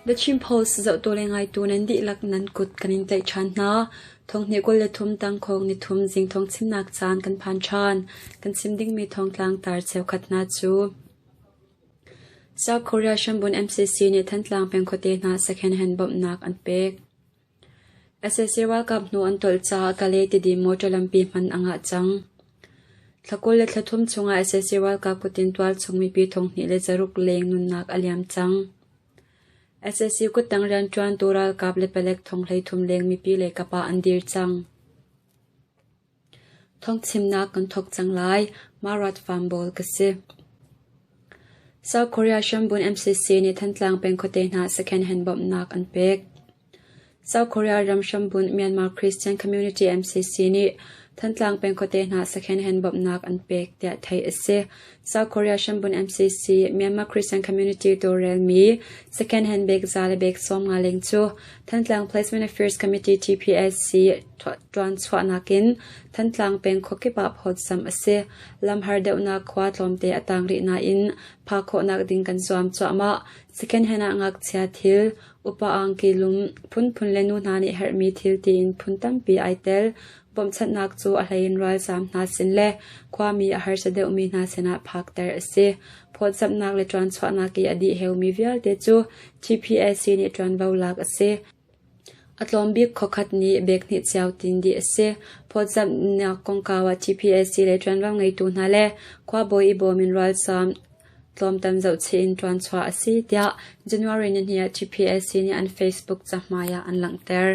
The Chin Post zohtu le ngaitu nan dihlak nan kut kan in tlaih ṭhan hna. Thonghnih 23 tangkhawng nithum zing thawngchimnak caan kan phan ṭhan. Kan chim dingmi thawngtlang tar cheukhat hna cu South Korea hrambun MCC nih Thantlang peng khuate hna second hand bawmhnak an pek. Sac ralkap hnu an tolh caah Kalay Tidim motor lampi hman a ngah cang. Thla 23 chungah sac ralkap kutin tualchung mipi 26 leng nunnak a liam cang. Sac kuttang rianṭuantu ralkap le palek 33 leng mipi leikap ah an dir cang. Thawngchimnak kan thawk cang lai. Marat Farm Bawl ka si. South Korea hrambun MCC nih Thantlang peng khuate hna second hand bawmhnak an pek. South Korea ram hrambun Myanmar Christian Community MCC nih Thantlang peng khuate hna second hand bawmhnak an pek tiah theih a si. South Korea hrambun MCC Myanmar Christian Community tawlrelmi second hand bag za le bag 50 leng cu Thantlang Placement Affairs Committee TPSC ṭuanchuahnak in Thantlang peng khuakip ah phawtzamh a si. Lamhar deuhnak khua tlawmte a tang rih nain phak khawhnak ding kan zuam cuahmah. Second hand ah ngakchia thil, upa angki lum phunphun le nu hna nih herhmi thil tiin phun tampi ai tel. Bawmhchanhnak cu a hleiin ralzaam hna sin le khuami a harsa deuhmi hna sinah phakter a si. Phawtzamhnak le ṭuanchuahnak i a dih heumi vialte cu TPSC nih ṭuanvo lak a si. A tlawm bik khuakhat nih bek hnih cio tin dih a si. Phawtzamhnak kongkau ah TPSC le ṭuanvo ngeitu hna le khuabawi i bawm in ralzaam tlawmtam zohchih in ṭuanchuah a si, tiah January nihnih ah TPSC nih an Facebook cahmai ah an langhter.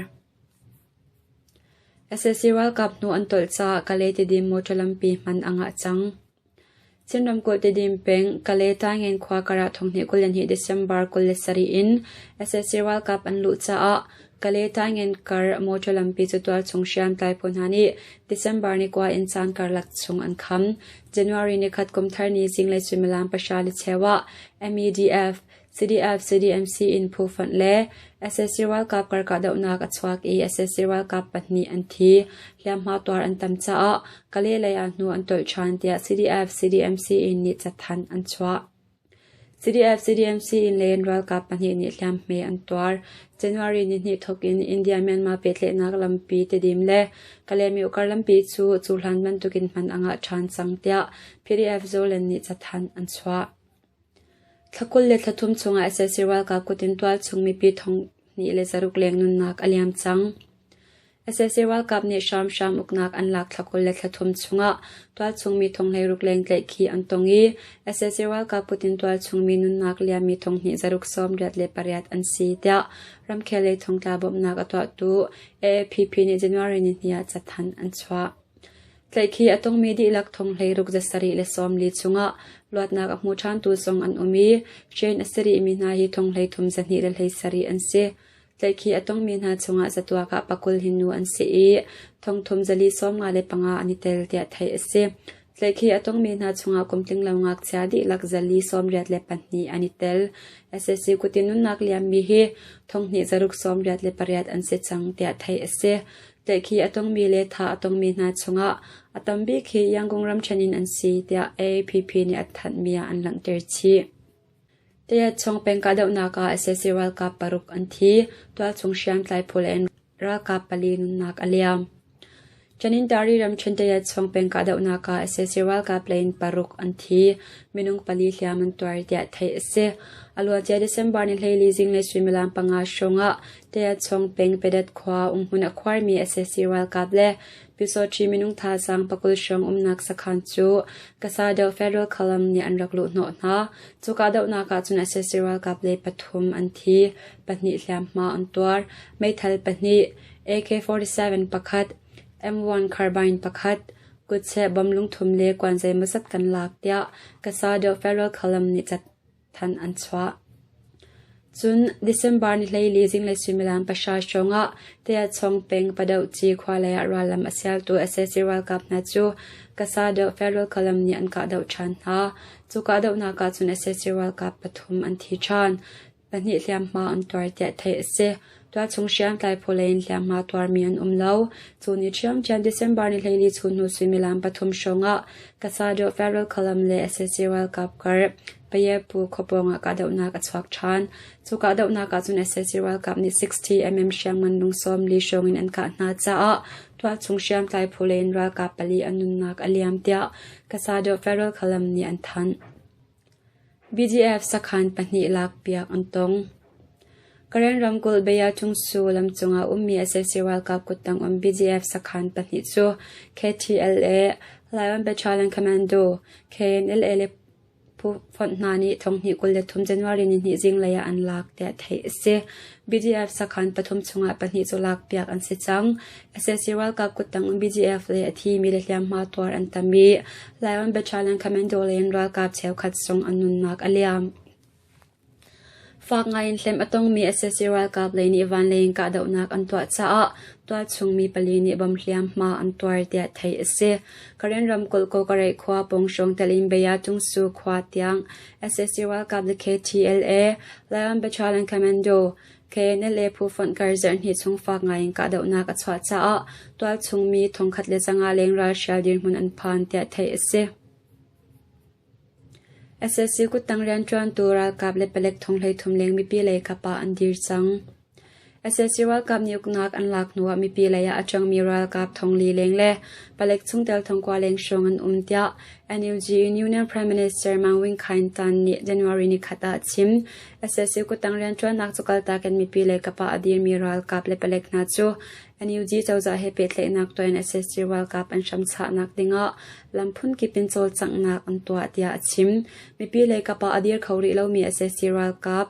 Sac ralkap hnu an tolh caah Kalay Tidim motor lampi hman a ngah cang. Chin ramkulh Tidim peng Kalay Taingen khua karah 2022 December 27 in sac ralkap an luh caah Kalay Taingen kar motor lampi cu tualchung hriamtlai phu hna nih December ni kua in caan karlak chung an kham. January nikhat kumthar ni zinglei suimilam 10:15 ah MEDF, CDF, CDMC in phu fonh le sac ralkap kar kahdohnak a chuak i sac ralkap pahnih an thi. Hliamhma tuar an tam caah Kalay lei ah hnu an tolh ṭhan tiah CDF, CDMC in nih cathanh an chuah. CDF, CDMC in len ralkap pahnih nih hliamhme an tuar. January nihnih thawk in India-Myanmar pehtlaihnak lampi Tedim le Kalaymyo kar lampi cu cuhlan bantukin hman a ngah ṭhan cang tiah PDF Zoland nih cathanh an chuah. Thla 23 chungah sac ralkap kut in tualchung mipi 26 leng nunnak a liam cang. Sac ralkap nih hramhram uknak an lak thla 23 chungah tualchung mi 16 leng tlaihkhih an tong i sac ralkap kut in tualchung mi nunnak liammi 2,088 an si tiah ramkhel lei thongtla bawmhnak a tuahtu AAPP nih January nihnih ah cathanh an chuah. Tlaihkhih a tongmi dihlak 16,740 chungah luatnak a hmu ṭhantu zong an um i hren a si rihmi hna hi 33,270 an si. Tlaihkhih a tongmi hna chungah zatuak ah pakul hi nu an si i 3,355 an i tel tiah theih a si. Tlaihkhih a tongmi hna chungah kum tlinglo ngakchia dihlak 494 an i tel. Sac kut in nunnak liammi hi 2,698 an si cang tiah theih a si. Tlaihkhih a tongmi le thah a tongmi hna chungah a tam bik hi Yangon ramṭhen in an si tiah AAPP nih a thanhmi ah an langhter chih. Tayatchawng peng kahdohnak ah sac ralkap paruk an thi, tualchung hriamtlai phu le ralkap pali nunnak a liam. Tanintari ramṭhen Tayatchawng peng kahdohnak ah sac ralkap lei in paruk an thi, minung pali hliam an tuar tiah theih a si. A luancia December ni 14 zinglei suimilam panga hrawng ah Tayatchawng peng Pedat khua umhmun a khuarmi sac ralkap le Pyusawṭhi minung thazaang pakul hrawng umnak sakhan cu Kasadaw Federal Column nih an rak luhhnawh hna. Cu kahdohnak ah cun sac ralkap lei pathum an thi, pahnih hliamhma an tuar. Meithal pahnih, AK-47 pakhat, M1 carbine pakhat, kutcheh bom lungthum le kuan zeimawzat kan lak tiah Kasadaw Federal Column nih cathanh an chuah. Cun December ni 14 zinglei suimilam pahra hrawngah Tayachawng peng Padohci khua lei ah rallam a sialtu sac ralkap hna cu Kasadaw Federal Column nih an kahdoh ṭhan hna. Cu kahdohnak ah cun sac ralkap pathum an thi ṭhan. Pahnih hliamhma an tuar tiah theih a si. Tualchung hriamtlai phu lei in hliamhma tuarmi an um lo. Cu ni ṭhiamṭhiam December ni 14 chun hnu suimilam pathum hrawngah Kasadaw Federal Column le sac ralkap kar Payepu khua pawng ah kahdohnak a chuak ṭhan. Cu kahdohnak ah cun sac ralkap nih 60mm hriamngan lung 40 hrawng in an kah hna caah tualchung hriamtlai phu lei in ralkap pali an nunnak a liam tiah Kasadaw Federal Khalam nih an thanh. BGF sakhan pahnih lakpiak an tong. Karen ramkulh Beyatungsu lamcung ah ummi sac ralkap kuttang um BGF sakhan pahnih cu KTLA, Lion Battalion Commando, KNLA le phufonh hna nih thonghnih 23 January nihnih zinglei ah an lak tiah theih a si. BDF sakhan pathum chungah pahnih cu lakpiak an si cang. Sac ralkap kuttang um BDF le a thimi le hliamhma tuar an tam i Lion Battalion Commando lei in ralkap cheukhat zong an nunnak a liam. Fak ngaiin hlem a tongmi sac ralkap lei nih vanlei in kahdohnak an tuah caah tualchung mi pali nih bom hliamhma an tuar tiah theih a si. Karen ramkulh Kawkareih khua pawng hrawng telh in Beyatungsu khua tiang sac ralkap le KTLA, Lion Battalion Commando, KNLA phu fonh kar zarhhnih chung fak ngaiin kahdohnak a chuah caah tualchung mi 1500 leng ralhrial dirhmun an phan tiah theih a si. Sac kuttang rianṭuantu ralkap le palek thong 33 leng mipi lei kap ah an dir cang. Sac ralkap nih uknak an lak hnuah mipi lei ah a ṭangmi ralkap 4,000 leng le palek chungtel 9,000 leng hrawng an um tiah NUG Union Prime Minister Mang Win Khaing Tan nih January nikhat ah a chim. Sac kuttang rianṭuannak cu kaltak in mipi lei kap ah a dirmi ralkap le palek hna cu NUG cozah he pehtlaihnak tuah in sac ralkap an hramchahnak dingah lam phunkip in cawlcanghnak an tuah tiah a chim. Mipi lei kap ah a dir kho rih lomi sac ralkap,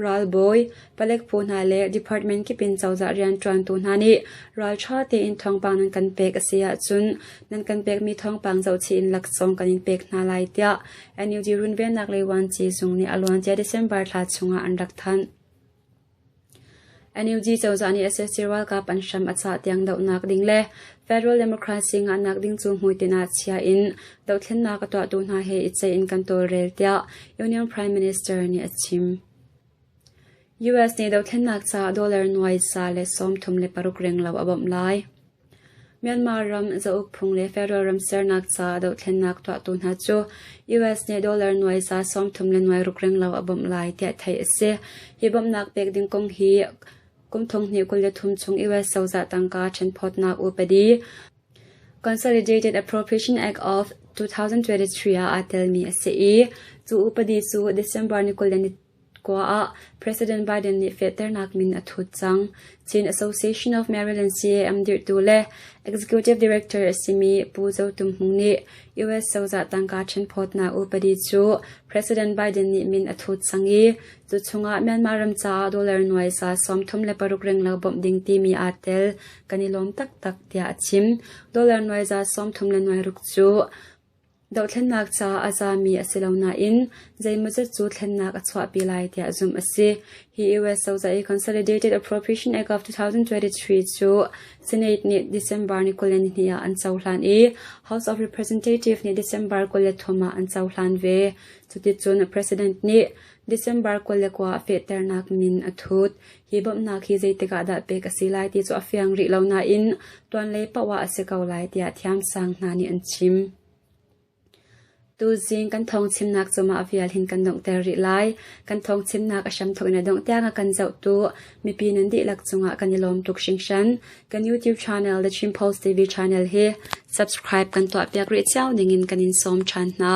ralbawi, palek phu hna le department kip in cozah rianṭuantu hna nih ralṭha tein thawngpang nan kan pek a si ahcun nan kan pekmi thawngpang zohchih in laksawng kan in pek hna lai tiah NUG runvennak lei vuanci zung nih a luancia December thla chungah an rak thanh. NUG cozah nih sac ralkap an hram a cah tiang dohnak ding le Federal Democracy ngahnak ding cu hmuitinh ah chia in dohthlennak a tuahtu hna he i ceih in kan tawlrel tiah Union Prime Minister nih a chim. US nih dohthlennak caah dollar nuai 136 renglo a bawmh lai. Myanmar ram zauk phung le federal ram sernak caah dohthlennak tuahtu hna cu US nih dollar nuai 36 renglo a bawmh lai tiah theih a si. Hi bawmhnak pek ding kong hi kum 2023 chung US cozah tangka ṭhenphawtnak upadi Consolidated Appropriation Act of 2023 ah aa telmi a si i cu upadi cu December ni 20 Kua ah President Biden nih fehternak min a thut cang. Chin Association of Maryland CAM dirhtu le Executive Director a simi Pu Zo Tum Hmung nih US cozah tangka ṭhenphawtnak upadi cu President Biden nih min a thut cang i cu chungah Myanmar ram caah dollar nuai 36 renglo bawmh ding timi aa tel. Kan i lawm taktak tiah a chim. Dollar nuai 36 cu Dohthlennak caah a zami a si lo nain zeimawzat cu thlennak a chuahpi lai tiah zumh a si. Hi US cozah i Consolidated Appropriation Act of 2023 cu Senate nih December ni 22 ah an cohlan i House of Representatives nih December 23 ah an cohlan ve. Cuticun President nih December 29 ah fehternak min a thut. Hi bawmhnak hi zeitik ah dah pek a si lai ti cu a fiang rih lo nain tuanlei paoh ah a si ko lai tiah thiamsang hna nih an chim. Tuzing kan thawngchimnak cu mah vial hin kan donghter rih lai. Kan thawngchimnak a hramthawk in a dongh tiang a kan zohtu mipi nan dihlak cungah kan i lawm tuk hringhran. Kan YouTube channel The Chin Post TV channel hi subscribe kan tuahpiak rih cio dingin kan in sawm ṭhan hna.